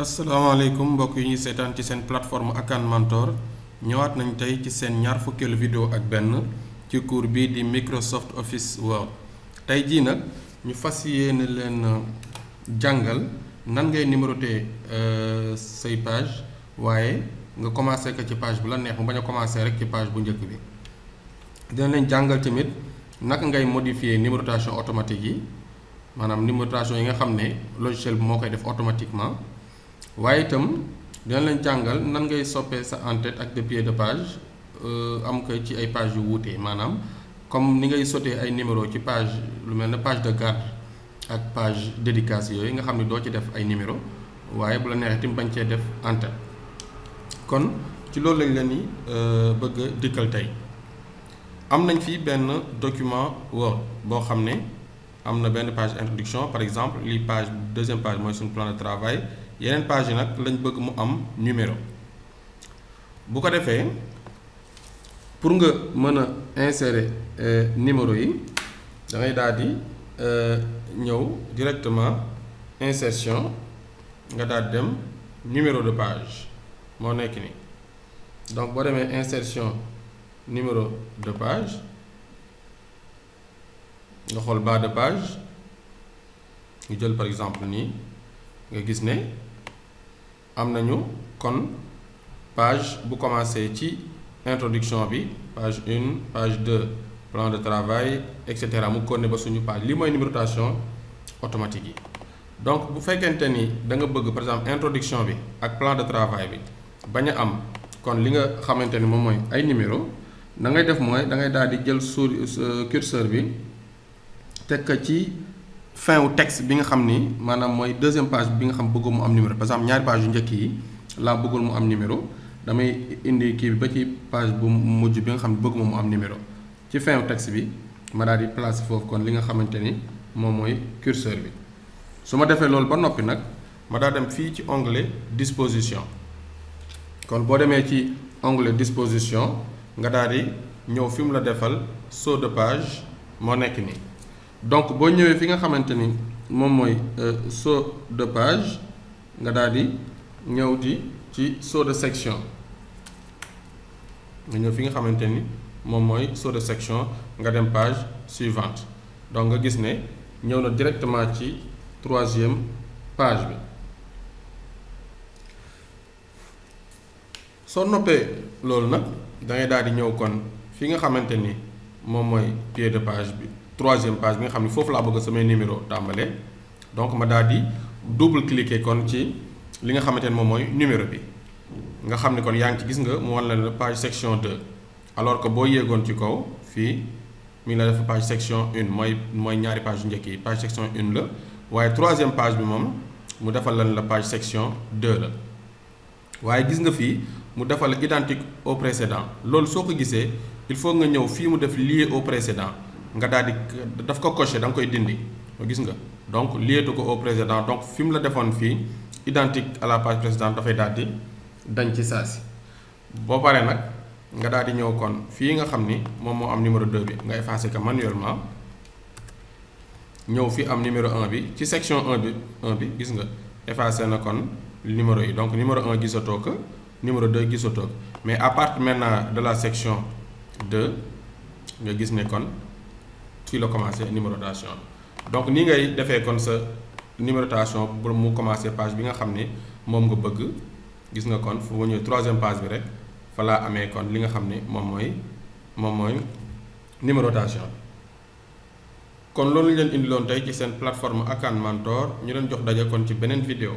asalaamaaleykum mbokk yi ñuy seetaan ci seen plateforme Akan Mentor ñëwaat nañ tey ci seen ñaar fukkeelu vidéo ak benn ci cours bii di Microsoft Office Word tey jii nag ñu fas yéene leen jàngal nan ngay numéroter say page waaye nga commencé ko ci page bu la neex mu bañ a commencé rek ci page bu njëkk bi dina leen jàngal tamit naka ngay modifier numérotation automatique yi maanaam numérotation yi nga xam ne logiciel bi moo koy def automatiquement waaye itam dina leen jàngal nan ngay soppee sa en-tête ak déplier de page am ko ci ay page yu wuute maanaam comme ni ngay sauter ay numéro ci page lu mel ne page de garde ak page dédicace yooyu nga xam ne doo ci def ay numéro waaye bu la neexee itam bañ cee def en-tête kon ci loolu lañ leen di bëgg a dikkal tey am nañ fi benn document Word boo xam ne am na benn page introduction par exemple lii page deuxième page mooy suñu plan de travail yeneen page yi nag lañ bëgg mu am numéro bu ko defee pour nga mën a insérer numéro yi da ngay daal di ñëw directement insertion nga daal dem numéro de page moo nekk ni donc boo demee insertion numéro de page nga xool bas de page ñu jël par exemple nii nga gis ne am nañu kon page bu commencé ci introduction bi page 1 page 2 plan de travail et cetera mu konne ba suñu page li mooy numérotation automatique yi donc bu fekkente ni da nga bëgg par exemple introduction bi ak plan de travail bi bañ a am kon li nga xamante ni moom mooy ay numéro da ngay def mooy da ngay daal di jël curseur bi teg ko ci fin wu texte bi nga xam ni maanaam mooy deuxième page bi nga xam bëggul mu am numéro par exemple ñaari page yu njëkk yi laa bëggul mu am numéro damay indi kii bi ba ci page bu mujj bi nga xam ne bëgguma mu am numéro ci fin wu texte bi ma daal di placer foofu kon li nga xamante ni moom mooy curseur bi su ma defee loolu ba noppi nag ma daal dem fii ci onglet disposition kon boo demee ci onglet disposition nga daal di ñëw fi mu la defal saut de page moo nekk nii donc boo ñëwee fi nga xamante ni moom mooy saut de page nga daal di ñëw di ci saut de section nga ñëw fi nga xamante ni moom mooy saut de section nga dem page suivante donc nga gis ne ñëw na directement ci troisième page bi soo noppee loolu nag da ngay daal di ñëw kon fi nga xamante ni moom mooy pied de page bi troisième page bi nga xam ne foofu laa bëgg samay numéro tàmbalee donc ma daal di double cliquer kon ci li nga xamante ne moom mooy numéro bi nga xam ne kon yaa ngi ci gis nga mu wan la ne page section 2 alors que boo yéegoon ci kaw fii mi ngi la def page section 1 mooy ñaari page yu njëkk yi page section 1 la waaye troisième page bi moom mu defal lan la page section 2 la waaye gis nga fii mu defal la identique au précédent loolu soo ko gisee il faut nga ñëw fii mu def lié au précédent nga daal di daf ko coché da nga koy dindi gis nga donc liétu ko au précédent donc fi mu la defoon fii identique à la page précédente dafay daal di dañ ci saa si boo paree nag nga daal di ñëw kon fii nga xam ni moom moo am numéro 2 bi nga effacé ko manuellement ñëw fi am numéro 1 bi ci section 1 bi gis nga effacé na kon numéro yi donc numéro 1 gisatoo ko numéro 2 gisatoo ko mais à partir maintenant de la section 2 nga gis ne kon fii la commencé numérotation donc nii ngay defee kon sa numérotation pour mu commencé page bi nga xam ne moom nga bëgg gis nga kon fu mu ñëw troisième page bi rek fa laa amee kon li nga xam ne moom mooy numérotation kon loolu ñu leen indiloon tey ci seen plateforme Akan Mentor ñu leen jox daje kon ci beneen vidéo